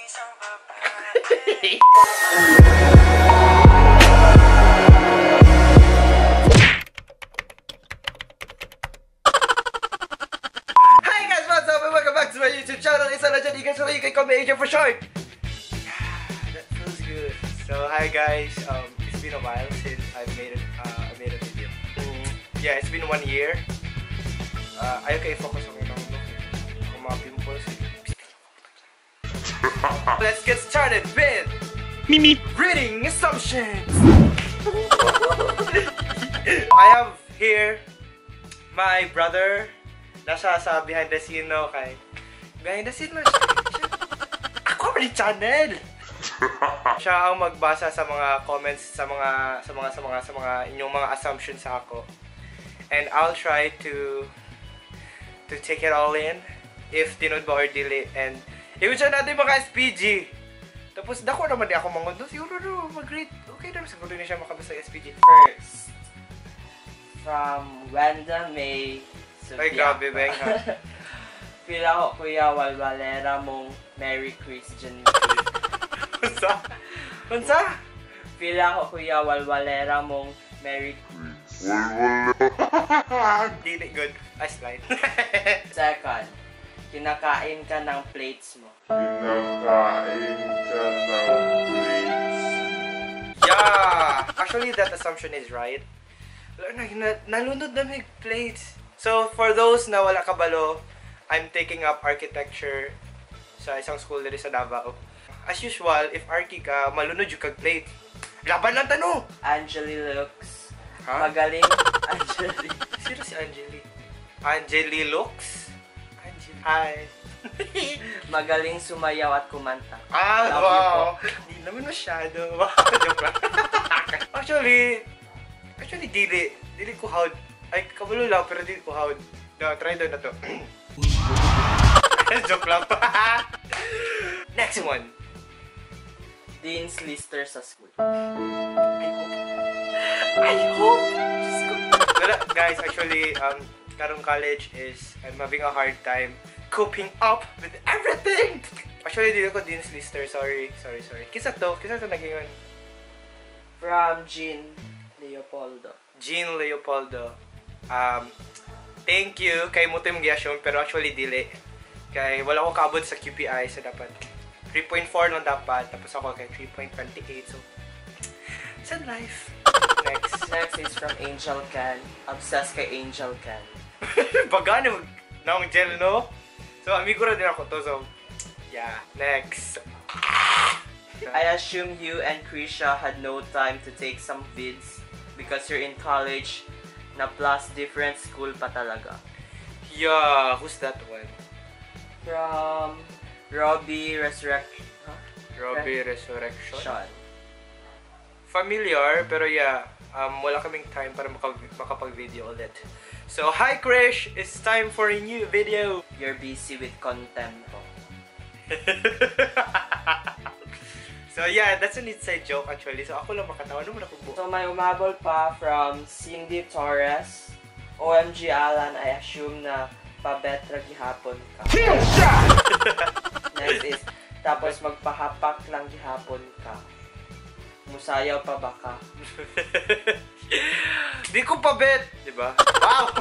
Hi guys, what's up and welcome back to my YouTube channel. It's Alan Jan. You guys know you can call me AJ for short. Yeah, that feels good. So hi guys, it's been a while since I made a video. Yeah, it's been 1 year. Ayaw kayo focus on my look. Ako mga pimples. Let's get started with Mimi reading assumptions. I have here my brother. Nasa sa behind the scene, no? Kay behind the scene man siya. Ako rin channel. Siya ang magbasa sa mga comments, sa mga sa mga sa mga sa mga inyong mga assumptions sa ako. And I'll try to take it all in if tinud ba or dili. And iyon siya natin mga SPG. Tapos dako naman di ako mangundo. Siguro no, mag-grade. Okay na siguro na siya makabasa SPG. First, from Wenda May Sofia. Ay, grabe, Beng, ha? Pila ko, Kuya Walwalera mong Merry Christian. Unsa? Unsa? Pila ko, Kuya Walwalera mong Merry Dili good. I slide. Second, kinakain ka ng plates mo. Kinakain ka ng plates. Yeah! Actually, that assumption is right. Nalunod na may plates. So, for those na wala kabalo, I'm taking up architecture sa isang school dito sa Davao. As usual, if archi ka, malunod yung kag plate. Laban lang tanong! Angeli looks. Huh? Magaling. Angeli. Sino si Angeli? Angeli looks? Angeli. Hi. Magaling sumayaw at kumanta. Ah, love wow. You po. Hindi naman masyado. Wow, joke lang. Actually, dili. Dili ko how. Ay, kabalo lang, pero dili ko how. No, try doon na to. Joke lang. Next one. Dean's Lister sa school. I hope. I hope. Diyos ko. Wala, guys, actually, karong college is, I'm having a hard time coping up with everything! Actually, dito ko Dean's Lister. Sorry, sorry, sorry. Kisa to naging yun? From Jean Leopoldo. Jean Leopoldo. Thank you kay mo ito yung gi-assume, pero actually dili. Kay wala ko kaabot sa QPI, so dapat 3.4 lang dapat. Tapos ako kay 3.28, so sad life. Next. Next is from Angel Ken. Obsessed kay Angel Ken. Bagano naong gel, no? So, amigo ra din ako to, so yeah. Next. I assume you and Krisha had no time to take some vids because you're in college na plus different school pa talaga. Yeah, who's that one? From Robbie Resurrection. Huh? Robbie Resurrection. Sean. Familiar, pero yeah, wala kaming time para makapag-video ulit. So, hi Krish! It's time for a new video! You're busy with contempo. So yeah, that's an inside joke actually. So ako lang makatawa. Ano mo nakubo? So may umabol pa from Cindy Torres. OMG Alan, I assume na pabetra gihapon ka. Next is, tapos magpahapak lang gihapon ka. Musayaw pa ba ka? Di ko pa bet, di ba? Wow!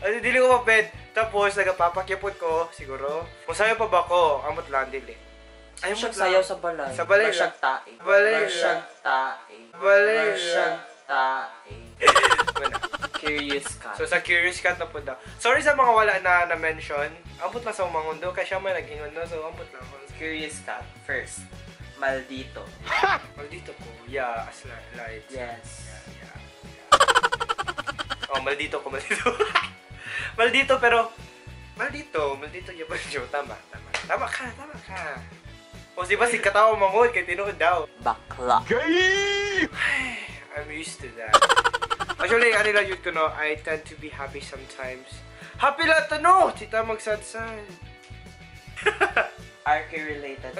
Ano, dili ko pa bet. Tapos nagapapakyapot ko, siguro. Musayaw pa ba ko? Amot lang, dili. Ay, siya sayaw sa balay. Sa balay. Barsyag tae. Balay. Barsyag tae. Balay. Barsyag tae. Curious Cat. So sa Curious Cat na po daw. Sorry sa mga wala na na-mention. Ambot lang sa umangundo. Kaya siya may nag-ingon, no? So ambot lang. Curious Cat. First, maldito. Maldito ko. Yeah, as light. Yes. Yeah. Oh, maldito ko, maldito. Maldito, pero maldito. Maldito yung Tama, tama. Tama ka, tama ka. O diba si katawa mangod kay tinuod daw. Bakla. Gay! I'm used to that. Actually, ano lang yun ko, no? I tend to be happy sometimes. Happy lahat, ano? Tita mag-sad-sad. Archi-related.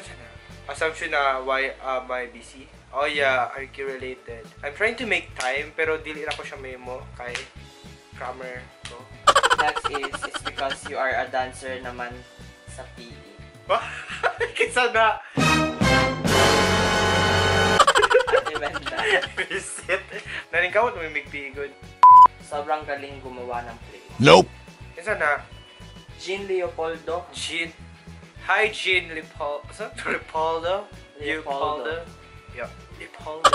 Assumption na why am I busy? Oh yeah, archi-related. I'm trying to make time, pero dili na ko siya memo kay grammar ko. Next is, it's because you are a dancer naman sa PE. Kinsa na? Ate Wenda. Visit. Naringkamot mo yung migpigod. Sobrang galing gumawa ng play. Nope. Kinsa na? Jean Leopoldo. Jean. Hi, Jean Leopoldo. Leopoldo? Leopoldo. Yeah. Leopoldo.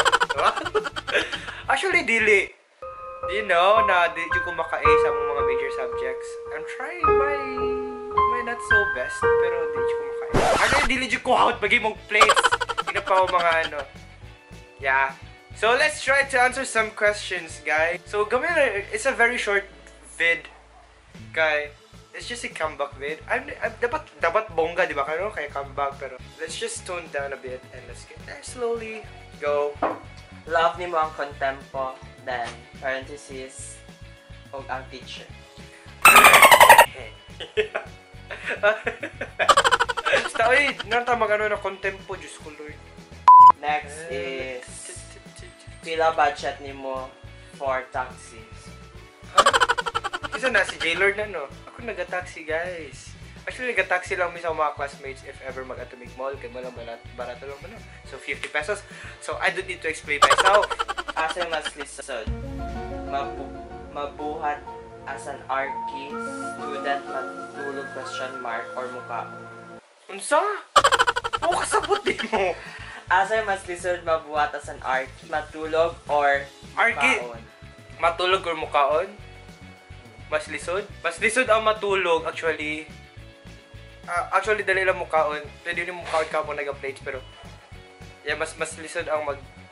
Actually, dili. Do you know na di ko maka-A sa mga major subjects? I'm trying my not so best, pero di ko maka-A. Actually, dili ko out bagi mong plates. Hindi pa ako mga ano. Yeah. So, let's try to answer some questions, guys. So, gamay na, it's a very short vid. Kay, it's just a comeback vid. I'm dapat bongga, di ba? Kaya kaya comeback, pero let's just tone down a bit and let's get there slowly. Go. Love nimo ang contempo, then parenthesis, og ang teacher. Basta, oy, nanta mag-ano na contempo, Diyos ko, Lord. Next is, pila budget nimo for taxis? Isa na, si Jaylord na, no? Ako nag-taxi, guys. Actually, nag-taxi lang mi sa mga classmates if ever mag-Atomic Mall. Kaya walang barato lang man, no? So, 50 pesos. So, I don't need to explain myself. Asa mas lisod? Mabuhat as an archi student matulog question mark or muka? Unsa? Oo, kasabot din mo. Asa mas lisod mabuhat as an archi matulog or Archi? mukaon? Matulog or mukaon? Mas lisod? Mas lisod ang matulog, actually. Actually, dali lang mukaon. Pwede rin mukaon ka kung nag-plates, pero yeah, mas lisod ang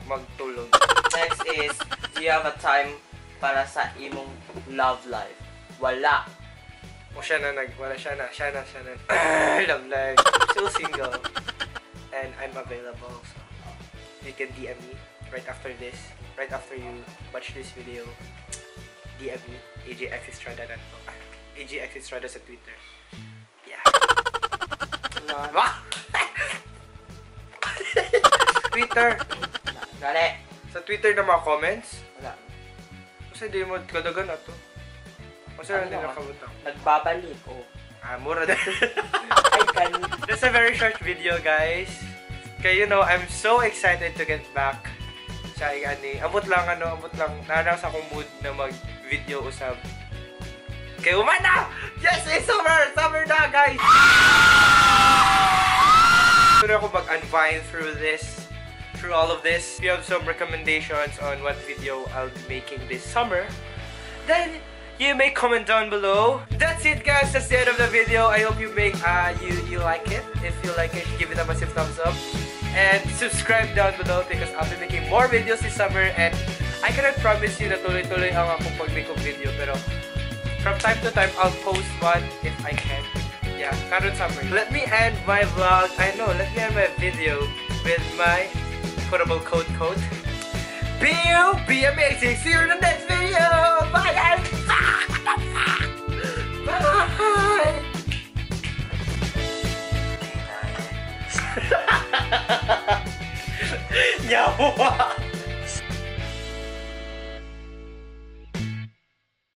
magtulog. Next is, do you have a time para sa imong love life? Wala. O siya na nag, wala siya na, siya na, siya na. Love life. Still single. And I'm available, so you can DM me right after this. Right after you watch this video. DM me, AJX Estrada na to. AJX Estrada sa Twitter. Yeah. Twitter. Gani. Sa Twitter na mga comments? Wala. Kasi di mo kadagan ato. Kasi Ano hindi naman? nakabutang. Nagbabalik, oh. Ah, mura na. Ay, kani. That's a very short video, guys. Kaya, you know, I'm so excited to get back sa ani. Ambot lang, ano, ambot lang. Naanang sa akong mood na mag-video usab. Kaya umana! Yes, it's summer! Summer na, guys! Pero ako mag-unwind through this, through all of this. If you have some recommendations on what video I'll be making this summer, then you may comment down below. That's it, guys. That's the end of the video. I hope you you like it. If you like it, give it a massive thumbs up and subscribe down below because I'll be making more videos this summer. And I cannot promise you na tuloy-tuloy ang akong pag-make of video, pero from time to time I'll post one if I can. Yeah, karon summer. Let me end my vlog. I know. Let me end my video with my quotable quote. Be you, be amazing. See you in the next video. Bye, guys. Bye. Nyawa.